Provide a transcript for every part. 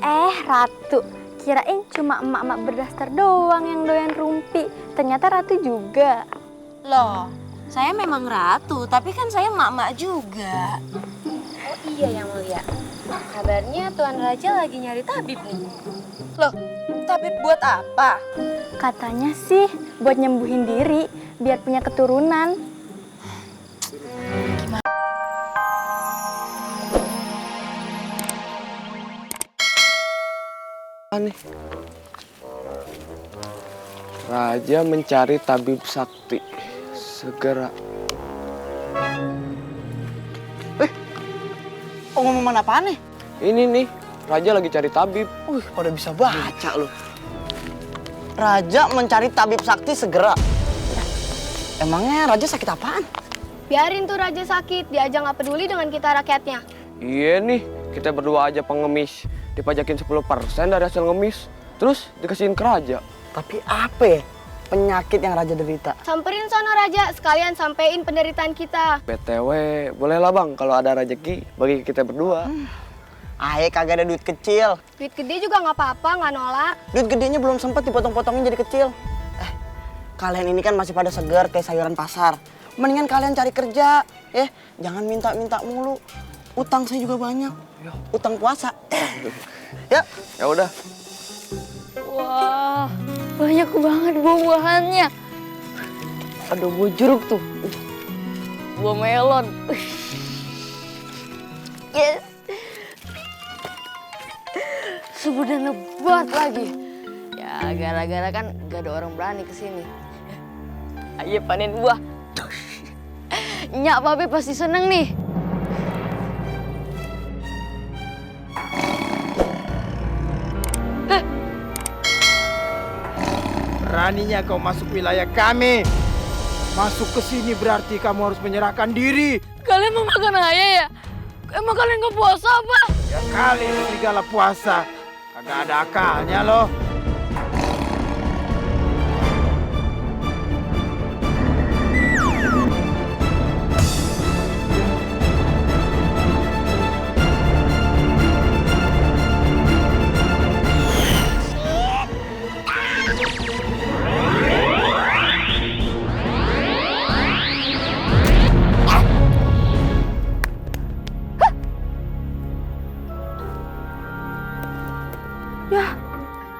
Ratu. Kirain cuma emak-emak berdaster doang yang doyan rumpi. Ternyata Ratu juga. Loh, saya memang ratu, tapi kan saya emak-emak juga. Oh iya yang mulia. Kabarnya Tuan Raja lagi nyari tabib nih. Loh, tabib buat apa? Katanya sih buat nyembuhin diri biar punya keturunan. Aneh. Raja mencari tabib sakti. Segera. Pengumuman apaan nih? Ini nih, Raja lagi cari tabib. Pada bisa baca loh. Raja mencari tabib sakti segera. Emangnya Raja sakit apaan? Biarin tuh Raja sakit, dia aja nggak peduli dengan kita rakyatnya. Iya nih, kita berdua aja pengemis. Dipajakin 10% dari hasil ngemis. Terus dikasihin ke Raja. Tapi apa ya penyakit yang Raja derita? Samperin sono Raja, sekalian sampein penderitaan kita. BTW, bolehlah bang kalau ada rezeki bagi kita berdua. Aye kagak ada duit kecil. Duit gede juga nggak apa-apa, nggak nolak. Duit gedenya belum sempat dipotong-potongin jadi kecil. Kalian ini kan masih pada segar kayak sayuran pasar. Mendingan kalian cari kerja, ya. Jangan minta-minta mulu. Utang saya juga banyak. Utang puasa. Ya. Ya udah. Wah, banyak banget buah-buahannya. Ada buah jeruk tuh. Buah melon. Yes. Sudah lebat lagi. Ya, gara-gara kan gak ada orang berani kesini. Ayo panen buah. Nyak Babe pasti seneng nih. Beraninya kau masuk wilayah kami. Masuk ke sini berarti kamu harus menyerahkan diri. Kalian mau makan ayah ya? Emang kalian gak puasa apa? Ya kali ini segala puasa. Kagak ada akalnya loh.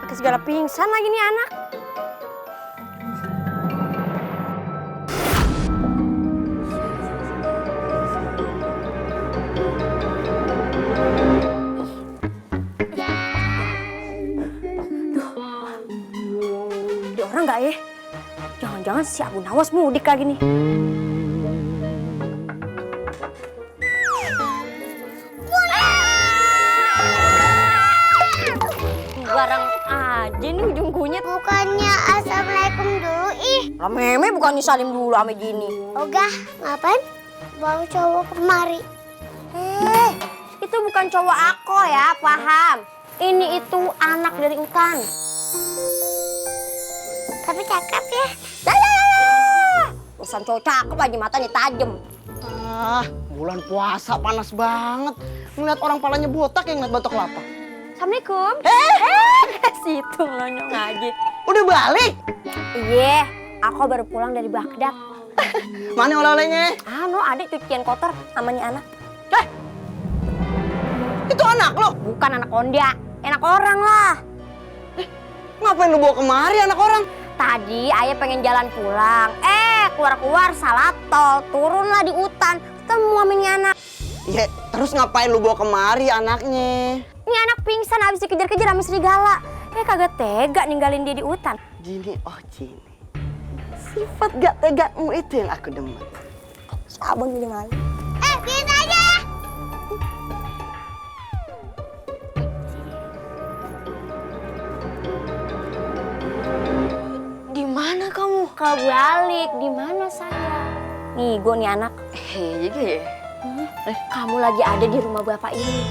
Pakai segala pingsan lagi nih anak. Ada orang nggak ya? Jangan-jangan si Abu Nawas mudik lagi nih. Barang aja nih ujung kunyit. Bukannya assalamualaikum dulu ih. Meme bukannya salim dulu ame gini. Ogah, ngapain? Bawa cowok kemari. Itu bukan cowok aku ya, paham? Ini itu anak dari hutan. Tapi cakep ya. Urusan cowok cakep aja matanya tajem. Bulan puasa panas banget. Ngeliat orang palanya botak yang ngeliat batok kelapa. Assalamualaikum. Situ nonyong aja. Udah balik? Iya, aku baru pulang dari Baghdad. Mana oleh-olehnya? Anu, adik cucian kotor sama nih anak. Itu anak lo? Bukan anak Onda, anak orang lah. Ngapain lu bawa kemari anak orang? Tadi ayah pengen jalan pulang. Keluar-keluar salah tol, turunlah di hutan. Ketemu sama nih anak. Ya, terus ngapain lu bawa kemari anaknya? Ini anak pingsan habis dikejar-kejar sama serigala. Kagak tega ninggalin dia di hutan. Gini, Gini. Sifat gak tegamu itu yang aku demen. Abang jadi malu. Biarin aja. Di mana kamu? Kebalik. Di mana saya? Nih, gue nih anak. Gitu ya? Kamu lagi ada di rumah bapak ini.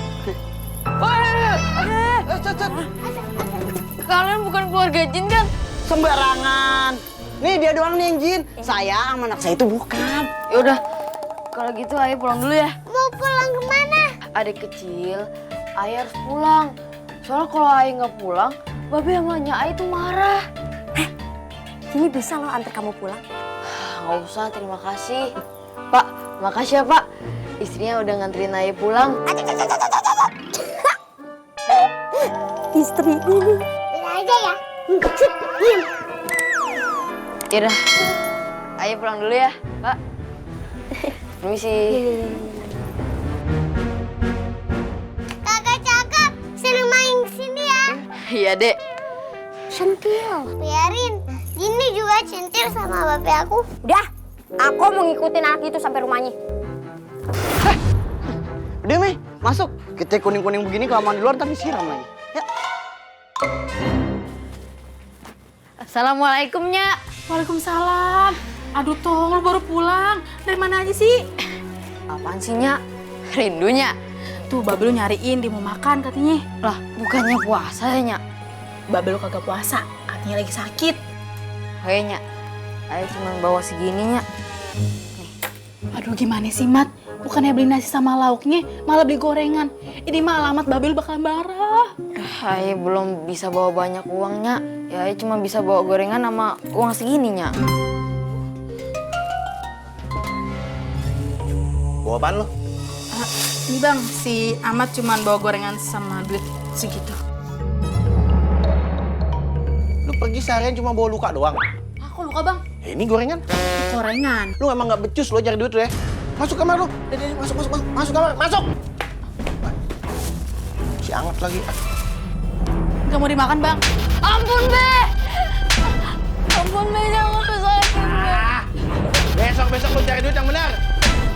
Kalian bukan keluarga jin kan? Sembarangan. Nih dia doang nih yang jin. Saya sama anak saya itu bukan. Yaudah, kalau gitu ayah pulang dulu ya. Mau pulang kemana? Adik kecil, ayah harus pulang. Soalnya kalau Ayah nggak pulang, Babe sama Nya Ayah tuh marah. Ini bisa loh antar kamu pulang. Nggak usah, terima kasih. Pak, makasih ya Pak. Istrinya udah nganterin Ayah pulang. Istri ini. Bila aja ya. Diam. Yaudah, Ayah pulang dulu ya, Pak. Permisi. Kakak cakep. Seneng main di sini ya. Iya, Dek. Centil. Biarin. Gini juga centil sama bapak aku. Udah, aku mau ngikutin anak itu sampai rumahnya. Udah Mei, masuk. Kita kuning-kuning begini kelamaan di luar tapi siram lagi. Ya. Assalamualaikum, Nya. Waalaikumsalam. Aduh, Tong, lu baru pulang. Dari mana aja sih? Apaan sih, Nya? Rindunya. Tuh, Babe lu nyariin, dia mau makan katanya. Lah, bukannya puasa ya, Nya? Babe lu kagak puasa, katanya lagi sakit. Kayaknya Ayah cuma bawa segini, Nya. Aduh, gimana sih, Mat? Bukannya beli nasi sama lauknya, malah beli gorengan. Ini mah alamat Babe lu bakal marah. Ayah belum bisa bawa banyak uangnya. Ya, Ayah cuma bisa bawa gorengan sama uang segini, Nya. Bawa apaan lo? Ini Bang, si Ahmad cuman bawa gorengan sama duit segitu. Lu pergi seharian cuma bawa luka doang? Aku luka, Bang. Ini gorengan. Gorengan. Lu emang nggak becus lo cari duit lo ya? Masuk kamar lu. Masuk kamar, masuk. Si anget lagi. Nggak mau dimakan, Bang. Ampun, Be! Ampun, Be, jangan pesakin, Be. Besok lu cari duit yang benar.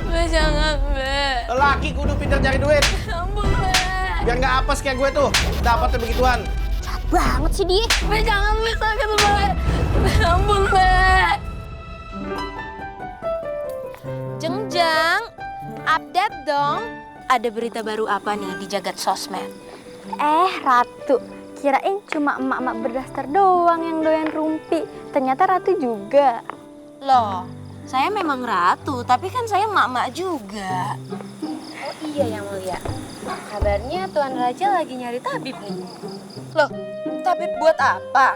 Be, jangan, Be. Lelaki kudu pintar cari duit. Ampun, Be. Biar nggak apes kayak gue tuh. Dapatnya begituan. Banget sih dia. Be, jangan, Be, sakit, Be. Be, ampun, Be. Jengjang, update dong. Ada berita baru apa nih di jagat sosmed? Ratu, kirain cuma emak-emak berdasar doang yang doyan rumpi. Ternyata Ratu juga. Loh, saya memang ratu, tapi kan saya emak-emak juga. Oh iya yang mulia. Kabarnya Tuan Raja lagi nyari tabib nih. Loh, tabib buat apa?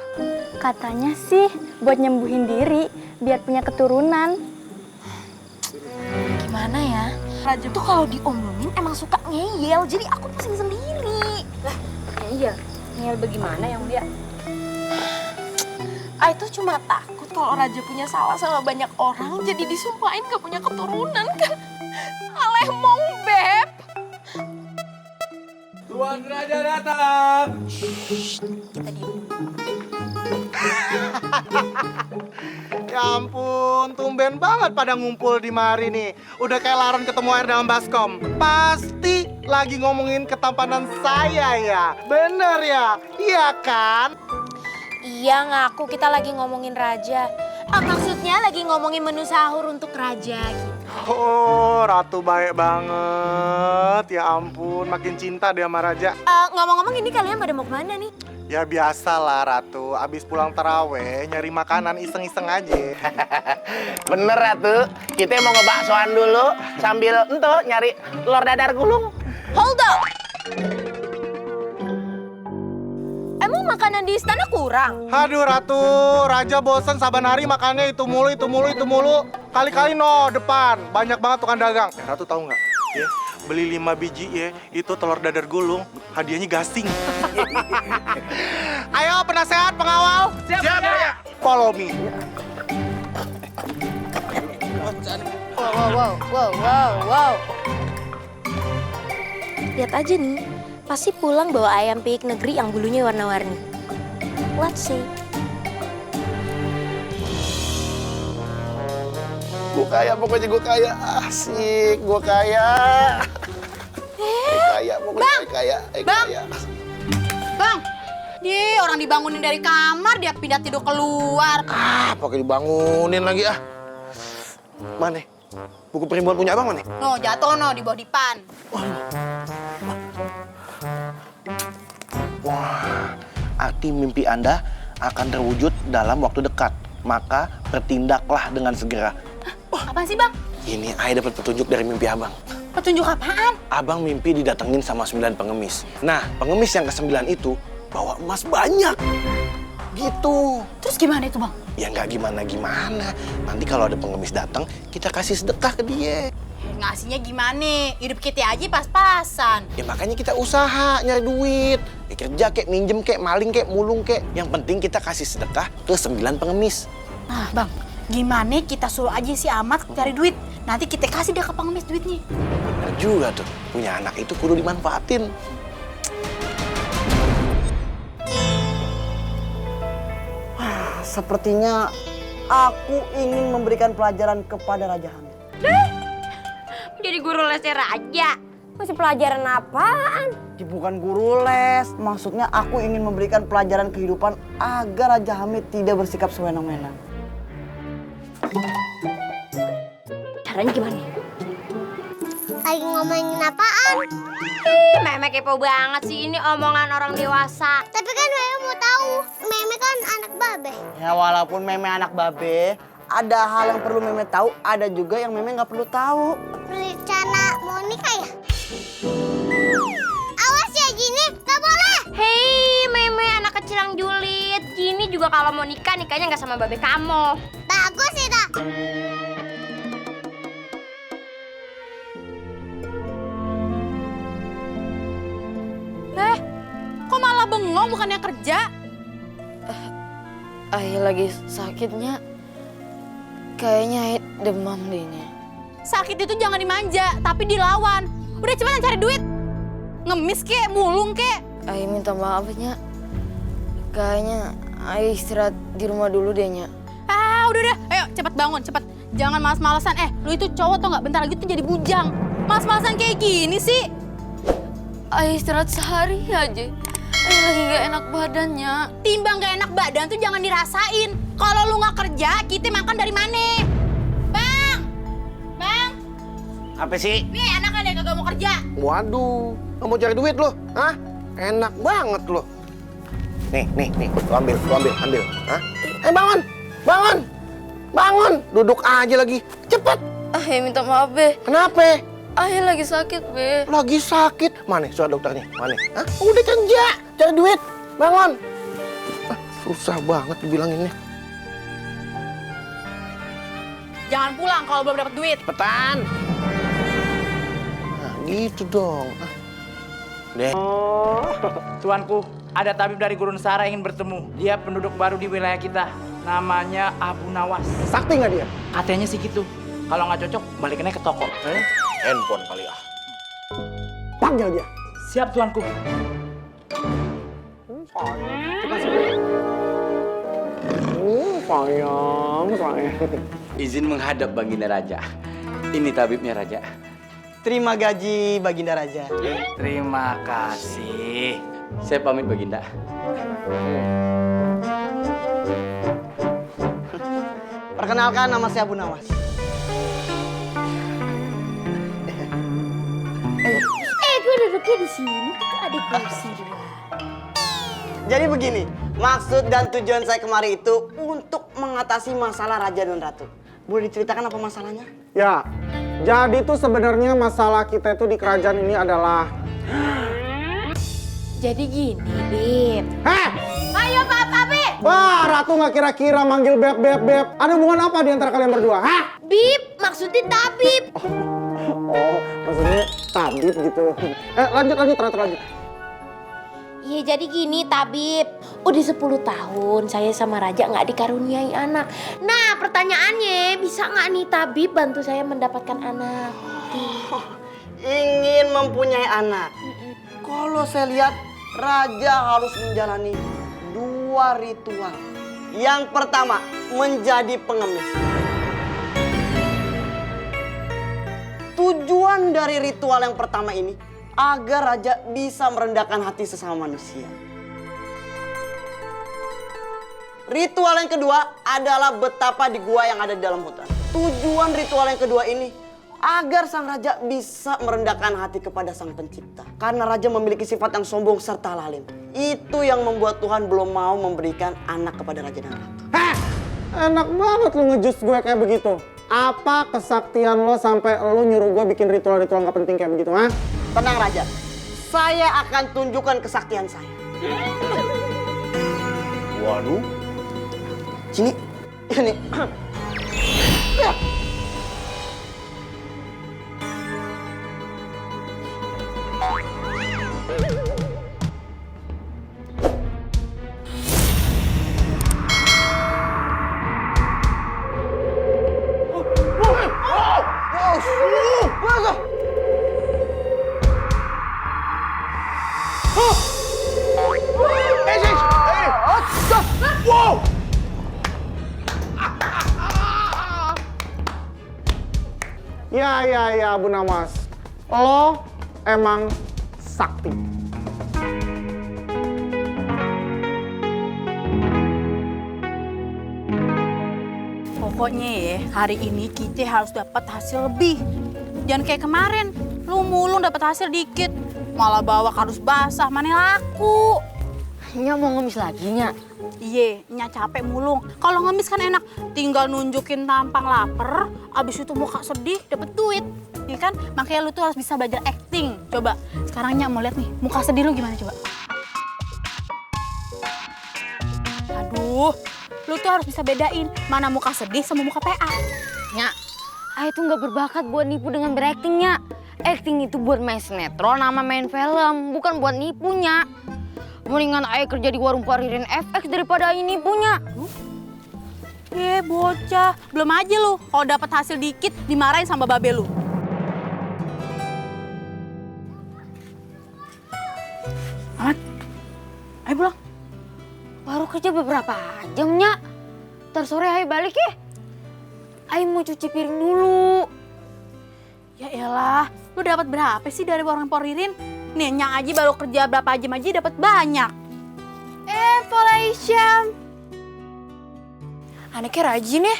Katanya sih buat nyembuhin diri, biar punya keturunan. Gimana ya? Raja tuh kalau diomongin emang suka ngeyel, jadi aku pusing sendiri. Lah, ngeyel? Ngeyel bagaimana yang mulia? Itu cuma takut kalau Raja punya salah sama banyak orang, jadi disumpahin gak punya keturunan kan? Alemong, Beb! Tuan Raja datang. Kita diem. Ya ampun, tumben banget pada ngumpul di mari nih. Udah kayak laron ketemu air dalam baskom. Pasti lagi ngomongin ketampanan saya ya. Bener ya? Iya kan? Iya, ngaku kita lagi ngomongin Raja. Maksudnya lagi ngomongin menu sahur untuk Raja gitu. Oh, Ratu baik banget. Ya ampun, makin cinta dia sama Raja. Ngomong-ngomong ini kalian pada mau kemana nih? Ya biasalah Ratu, abis pulang taraweh nyari makanan iseng-iseng aja. Bener Ratu, kita mau ngebaksoan dulu sambil nyari telur dadar gulung. Hold up! Emang makanan di istana kurang? Aduh Ratu, Raja bosen saban hari makannya itu mulu. Kali-kali depan, banyak banget tukang dagang. Ratu tahu nggak? Ya, beli 5 biji ya, itu telur dadar gulung, hadiahnya gasing. Ayo penasehat, pengawal. Siap ya. Follow me. Wow. Lihat aja nih, pasti pulang bawa ayam pik negeri yang bulunya warna-warni. Let's see. Gue kaya, pokoknya gue kaya. Asik, gue kaya. Kaya, pokoknya kaya. Bang, dia orang dibangunin dari kamar, dia pindah tidur keluar. Pakai dibangunin lagi ah. Mana? Buku perimbuan punya abang mana? No, jatuh di bawah dipan. Wah, arti mimpi Anda akan terwujud dalam waktu dekat. Maka bertindaklah dengan segera. Apaan sih, Bang? Ini Ai dapat petunjuk dari mimpi abang. Petunjuk apaan? Abang mimpi didatengin sama 9 pengemis. Nah, pengemis yang ke-9 itu bawa emas banyak. Gitu. Terus gimana itu, Bang? Ya nggak gimana-gimana. Nanti kalau ada pengemis datang, kita kasih sedekah ke dia. Ngasihnya gimana? Hidup kita aja pas-pasan. Ya makanya kita usaha nyari duit. Ya, kerja kek, minjem kek, maling kek, mulung kek. Yang penting kita kasih sedekah ke 9 pengemis. Nah, Bang, gimana kita suruh aja si Ahmad cari duit. Nanti kita kasih dia ke pengemis duitnya. Bener juga tuh, punya anak itu kudu dimanfaatin. Sepertinya aku ingin memberikan pelajaran kepada Raja Hamid. Jadi guru lesnya Raja. Masih pelajaran apaan? Ya, bukan guru les, maksudnya aku ingin memberikan pelajaran kehidupan agar Raja Hamid tidak bersikap sewenang-wenang. Caranya gimana? Lagi ngomongin apaan? Meme kepo banget sih, ini omongan orang dewasa. Tapi kan Meme mau tahu. Meme kan anak babe. Ya walaupun Meme anak babe, ada hal yang perlu Meme tahu, ada juga yang Meme nggak perlu tahu. Rencana mau nikah ya? Awas ya Gini, gak boleh. Hei, Meme anak kecil yang julid. Gini juga kalau mau nikah, nikahnya nggak sama babe kamu. Bagus sih tak. Kok malah bengong bukannya kerja? Ayah lagi sakitnya. Kayaknya Ayah demam deh ini. Sakit itu jangan dimanja, tapi dilawan. Udah cepetan cari duit. Ngemis kek, mulung kek. Ayah minta maafnya. Kayaknya Ayah istirahat di rumah dulu deh, Nya. Ah, udah. Ayo, cepet bangun, cepet. Jangan malas-malasan. Lu itu cowok tau nggak? Bentar lagi tuh jadi bujang. Malas-malasan kayak gini sih. Ayah istirahat sehari aja. Ayah lagi gak enak badannya. Timbang gak enak badan tuh jangan dirasain. Kalau lu nggak kerja, kita makan dari mana? Bang! Apa sih? Nih anaknya kagak mau kerja. Waduh, nggak mau cari duit lo? Hah? Enak banget lo. Nih, lu ambil. Hah? Bangun! Duduk aja lagi. Cepet! Ayah minta maaf, Be. Kenapa? Ayah lagi sakit, Be. Lagi sakit? Mana surat dokternya? Mana? Hah? Udah kerja, cari duit. Bangun! Susah banget dibilanginnya. Jangan pulang kalau belum dapat duit. Cepetan! Nah, gitu dong. Deh. Tuanku, ada tabib dari Gurun Sara ingin bertemu. Dia penduduk baru di wilayah kita. Namanya Abu Nawas. Sakti nggak dia? Katanya sih gitu. Kalau nggak cocok, balikinnya ke toko. Handphone kali ah. Panggil dia. Siap, tuanku. Sayang. Izin menghadap Baginda Raja. Ini tabibnya Raja. Terima gaji Baginda Raja. Terima kasih. Saya pamit Baginda. Perkenalkan, nama saya Abu Nawas. Gue duduknya di sini, kok ada kursi juga. Jadi begini, maksud dan tujuan saya kemari itu untuk mengatasi masalah Raja dan Ratu. Boleh diceritakan apa masalahnya? Ya, jadi tuh sebenarnya masalah kita itu di kerajaan ini adalah... Jadi gini, Bib. Heh! Ayo, Papa, Bib. Wah, Ratu nggak kira-kira manggil Beb. Ada hubungan apa di antara kalian berdua? Hah? Bib, maksudnya tabib. Oh, maksudnya tabib gitu. Lanjut, lanjut. Iya jadi gini Tabib, udah 10 tahun saya sama Raja nggak dikaruniai anak. Nah pertanyaannya, bisa nggak nih Tabib bantu saya mendapatkan anak? Ingin mempunyai anak. Kalau saya lihat, Raja harus menjalani 2 ritual. Yang pertama, menjadi pengemis. Tujuan dari ritual yang pertama ini agar Raja bisa merendahkan hati sesama manusia. Ritual yang kedua adalah betapa di gua yang ada di dalam hutan. Tujuan ritual yang kedua ini agar sang Raja bisa merendahkan hati kepada sang pencipta. Karena Raja memiliki sifat yang sombong serta lalim. Itu yang membuat Tuhan belum mau memberikan anak kepada Raja dan Ratu. Heh! Enak banget lu ngejus gue kayak begitu. Apa kesaktian lo sampai lo nyuruh gue bikin ritual-ritual nggak penting kayak begitu, ha? Tenang Raja, saya akan tunjukkan kesaktian saya. Waduh. Sini, ini. Wow. Ya, Bu Nawas. Lo emang sakti. Pokoknya ya, hari ini kita harus dapat hasil lebih. Jangan kayak kemarin, lu mulung dapat hasil dikit, malah bawa kardus basah, mana laku. Nya mau ngemis lagi, Nya? Iya, Nya capek mulung. Kalau ngemis kan enak, tinggal nunjukin tampang lapar, abis itu muka sedih, dapat duit. Iya kan? Makanya lu tuh harus bisa belajar acting. Coba, sekarang Nya mau lihat nih, muka sedih lu gimana coba? Aduh, lu tuh harus bisa bedain mana muka sedih sama muka PA. Nya, Ayah tuh nggak berbakat buat nipu dengan berakting, Nya. Acting itu buat main sinetron sama main film, bukan buat nipunya. Mendingan Ayah kerja di warung Pak Ririn FX daripada Ayah nipunya. Bocah, belum aja lu. Kalau dapat hasil dikit, dimarahin sama babe lu. Amat, ayo pulang. Baru kerja beberapa jam, Nya. Ntar sore Ayah balik ya. Ayah mau cuci piring dulu. Ya elah, lu dapat berapa sih dari warung Pak Ririn? Nih, Nya aja baru kerja berapa jam aja dapat banyak. Polisiam. Anaknya rajin ya.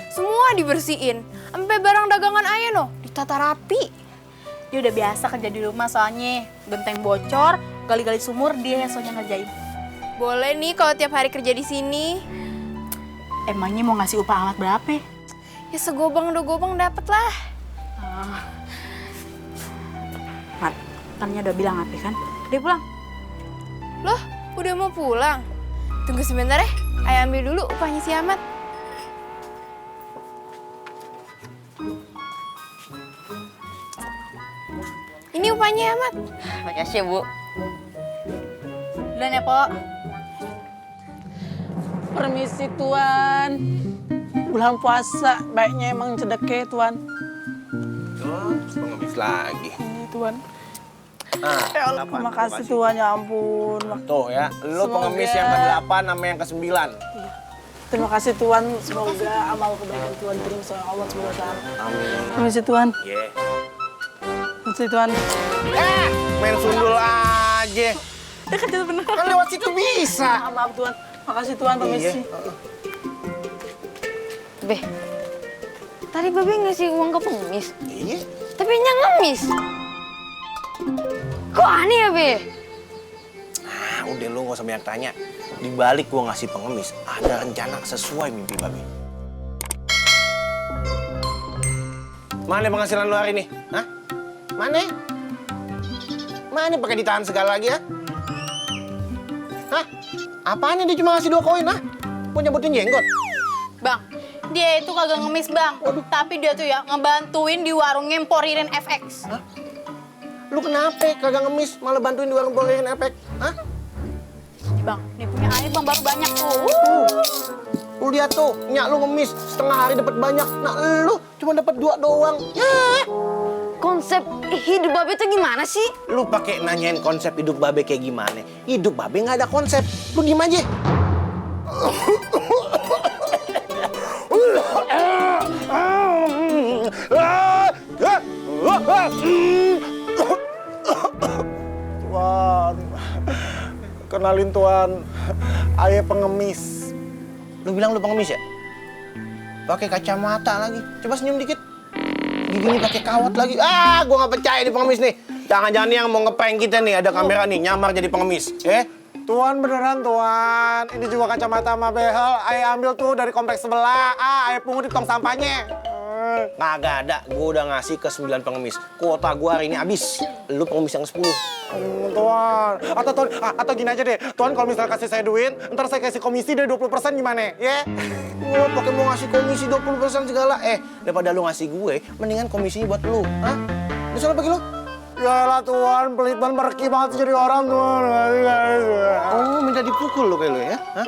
Semua dibersihin. Sampai barang dagangan Ayah noh ditata rapi. Dia udah biasa kerja di rumah soalnya. Genteng bocor, gali-gali sumur dia yang soalnya ngerjain. Boleh nih kalau tiap hari kerja di sini. Emangnya mau ngasih upah amat berapa? Ya segobang dua gobang dapet lah. Mat, kan Nya udah bilang apa kan? Dia pulang. Loh, udah mau pulang? Tunggu sebentar ya, Ayah ambil dulu upahnya si Ahmad. Ini upahnya Ahmad. Makasih ya, Bu. Duluan ya, Pok. Permisi Tuan. Bulan puasa baiknya emang sedekah Tuan. Oh, pengemis lagi. Ini Tuan. Ya Allah, terima kasih Tuan, ya ampun. Tuh ya, lu pengemis yang ke-8 sama yang ke-9. Terima kasih Tuan, semoga amal kebaikan Tuan terima sama Allah SWT. Amin. Permisi Tuan. Yeah. Permisi Tuan. Main sundul aja. Ya kerja bener. Kan lewat situ bisa. Maaf Tuan, makasih Tuan, permisi. Be, tadi Babe ngasih uang ke pengemis. Iya. Tapi Nya ngemis. Kok aneh ya, Be? Udah lu gak usah banyak tanya. Di balik gua ngasih pengemis, ada rencana sesuai mimpi Babe. Mana penghasilan lu hari ini? Hah? Mana? Mana pakai ditahan segala lagi ya? Hah? Apaan dia cuma ngasih 2 koin, hah? Mau nyebutin jenggot? Bang, dia itu kagak ngemis, Bang. Tapi dia tuh ya ngebantuin di warungnya Pak Ririn FX. Hah? Lu kenapa kagak ngemis malah bantuin di warung Ririn FX? Hah? Bang, ini punya Ayah Bang baru banyak tuh. Lu lihat tuh, Nyak lu ngemis setengah hari dapat banyak. Nah, lu cuma dapat 2 doang. Ya. Konsep hidup Babe itu gimana sih? Lu pakai nanyain konsep hidup Babe kayak gimana? Hidup Babe nggak ada konsep. Lu diem aja. Tuan, kenalin Tuan, Ayah pengemis. Lu bilang lu pengemis ya? Pakai kacamata lagi. Coba senyum dikit. Giginya pakai kawat lagi. Gua nggak percaya di pengemis nih. Jangan-jangan yang mau ngeprank kita nih, ada kamera nih, nyamar jadi pengemis. Tuan beneran Tuan, ini juga kacamata sama behel. Ayah ambil tuh dari kompleks sebelah. Ayah pungut di tong sampahnya. Kagak ada, gue udah ngasih ke 9 pengemis. Kuota gue hari ini habis. Lu pengemis yang 10. Tuan, atau gini aja deh. Tuan kalau misalnya kasih saya duit, ntar saya kasih komisi deh 20% gimana? Ya? Gue pakai mau ngasih komisi 20% segala. Daripada lu ngasih gue, mendingan komisinya buat lu. Hah? Lu sana pergi lu. Yalah Tuan, pelit banget mereki banget jadi orang Tuan. Oh, minta dipukul lu kayak lu ya? Hah?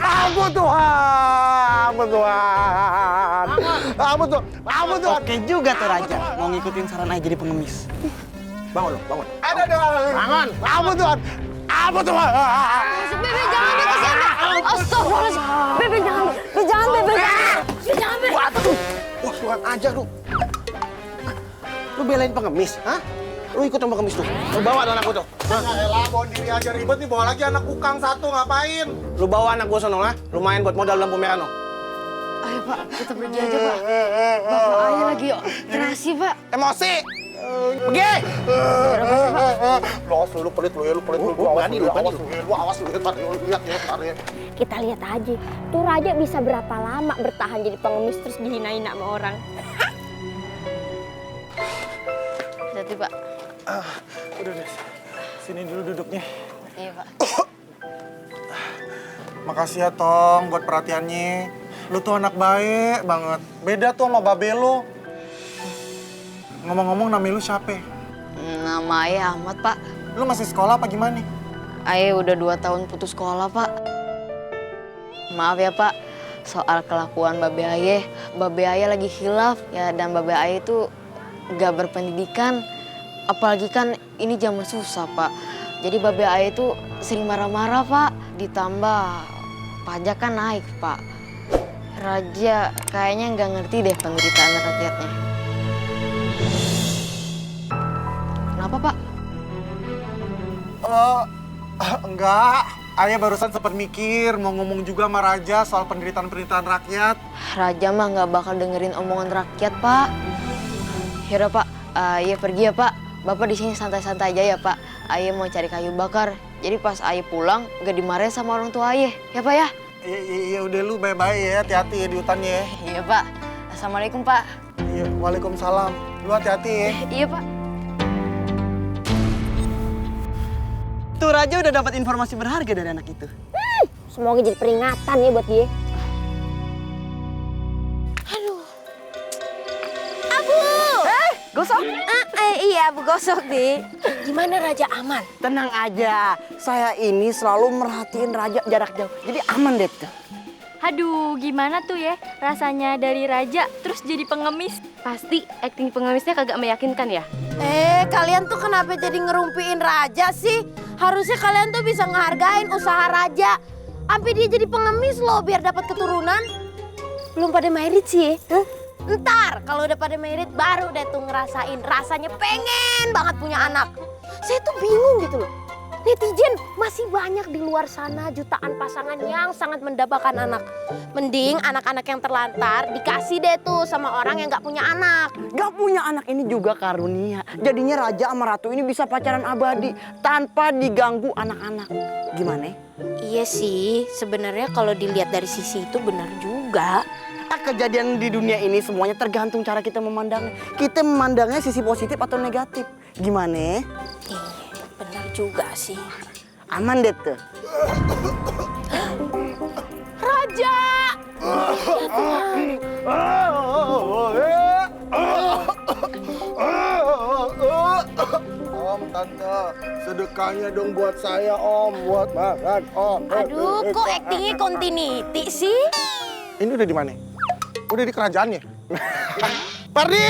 Ampun Tuhan, ampun Tuhan. Ampun Tuhan. Oke juga tuh Raja, mau ngikutin saran aja jadi pengemis. Bangun lu, bangun. Ada dong. Bangun. Ampun Tuhan. Ampun Tuhan. Bebe jangan Bebe jangan. Astagfirullahaladzim. Bebe jangan. Bebe jangan Bebe. Bebe jangan Bebe. Wah, kurang ajar lu. Lu belain pengemis, hah? Lu ikut sama pengemis tuh. Lu bawa tuh anak gua tuh. Elah, bawa diri aja ribet nih, bawa lagi anak kukang satu, ngapain? Lu bawa anak gua sono, ha? Lumayan buat modal lampu merah, no. Ayo Pak, kita pergi aja Pak. Bapak ayah lagi operasi Pak. Emosi! Pergi! Lu pelit lu ya, lu pelit lu. Berani lu, berani lu. Lu awas lu, lihat ya, tarik. Kita lihat aja, tuh Raja bisa berapa lama bertahan jadi pengemis terus dihina-hina sama orang. Hati Pak. Udah deh, sini dulu duduknya. Iya Pak. Makasih ya Tong buat perhatiannya. Lu tuh anak baik banget. Beda tuh sama babe lu. Ngomong-ngomong nama lu siapa? Nama ayah Ahmad Pak. Lu masih sekolah apa gimana? Ayah udah 2 tahun putus sekolah Pak. Maaf ya Pak, soal kelakuan babe ayah lagi khilaf ya, dan babe ayah itu gak berpendidikan. Apalagi kan ini zaman susah Pak. Jadi babe ayah itu sering marah-marah Pak. Ditambah pajak kan naik Pak. Raja kayaknya nggak ngerti deh penderitaan rakyatnya. Kenapa Pak? Enggak. Ayah barusan sempat mikir mau ngomong juga sama Raja soal penderitaan-penderitaan rakyat. Raja mah nggak bakal dengerin omongan rakyat Pak. Yaudah Pak, ayah pergi ya Pak. Bapak di sini santai-santai aja ya Pak. Ayah mau cari kayu bakar. Jadi pas ayah pulang gak dimarahin sama orang tua ayah. Ya Pak ya? Iya udah lu bye-bye ya, hati-hati ya di hutannya ya. Iya Pak. Assalamualaikum Pak. Iya, waalaikumsalam. Lu hati-hati ya. Iya Pak. Tuh Raja udah dapat informasi berharga dari anak itu. Semoga jadi peringatan ya buat dia. Gosok? Iya, Bu gosok deh. Gimana Raja aman? Tenang aja, saya ini selalu merhatiin Raja jarak jauh. Jadi aman deh tuh. Aduh, gimana tuh ya rasanya dari Raja terus jadi pengemis? Pasti akting pengemisnya kagak meyakinkan ya? Kalian tuh kenapa jadi ngerumpiin Raja sih? Harusnya kalian tuh bisa ngehargain usaha Raja. Sampai dia jadi pengemis loh biar dapat keturunan. Belum pada merit sih ya? Ntar kalau udah pada merit baru deh tuh ngerasain rasanya pengen banget punya anak. Saya tuh bingung gitu loh. Netizen masih banyak di luar sana jutaan pasangan yang sangat mendambakan anak. Mending anak-anak yang terlantar dikasih deh tuh sama orang yang gak punya anak. Gak punya anak ini juga karunia. Jadinya Raja sama Ratu ini bisa pacaran abadi tanpa diganggu anak-anak. Gimana? Iya sih, sebenarnya kalau dilihat dari sisi itu benar juga. Kejadian di dunia ini semuanya tergantung cara kita memandangnya. Kita memandangnya sisi positif atau negatif. Gimana? Iya, benar juga sih. Aman deh tuh. Raja! Om, Tante, sedekahnya dong buat saya Om, buat makan Om. Aduh, kok aktingnya continuity sih? Ini udah di mana? Udah di kerajaannya. Pardi!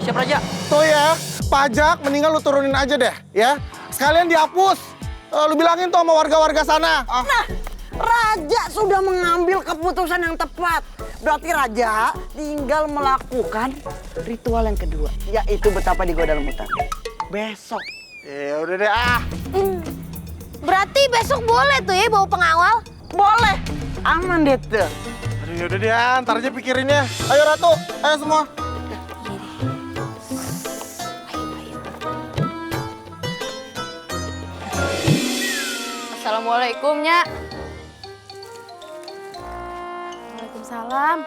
Siap Raja. Tuh ya, pajak mendingan lu turunin aja deh ya. Sekalian dihapus. Lu bilangin tuh sama warga-warga sana. Nah, Raja sudah mengambil keputusan yang tepat. Berarti Raja tinggal melakukan ritual yang kedua, yaitu betapa di gua dalam hutan. Besok. Ya udah deh ah. Berarti besok boleh tuh ya bawa pengawal? Boleh. Aman deh tuh. Aduh yaudah deh, ntar aja pikirinnya. Ayo Ratu, ayo semua. Assalamualaikum Nya. Waalaikumsalam.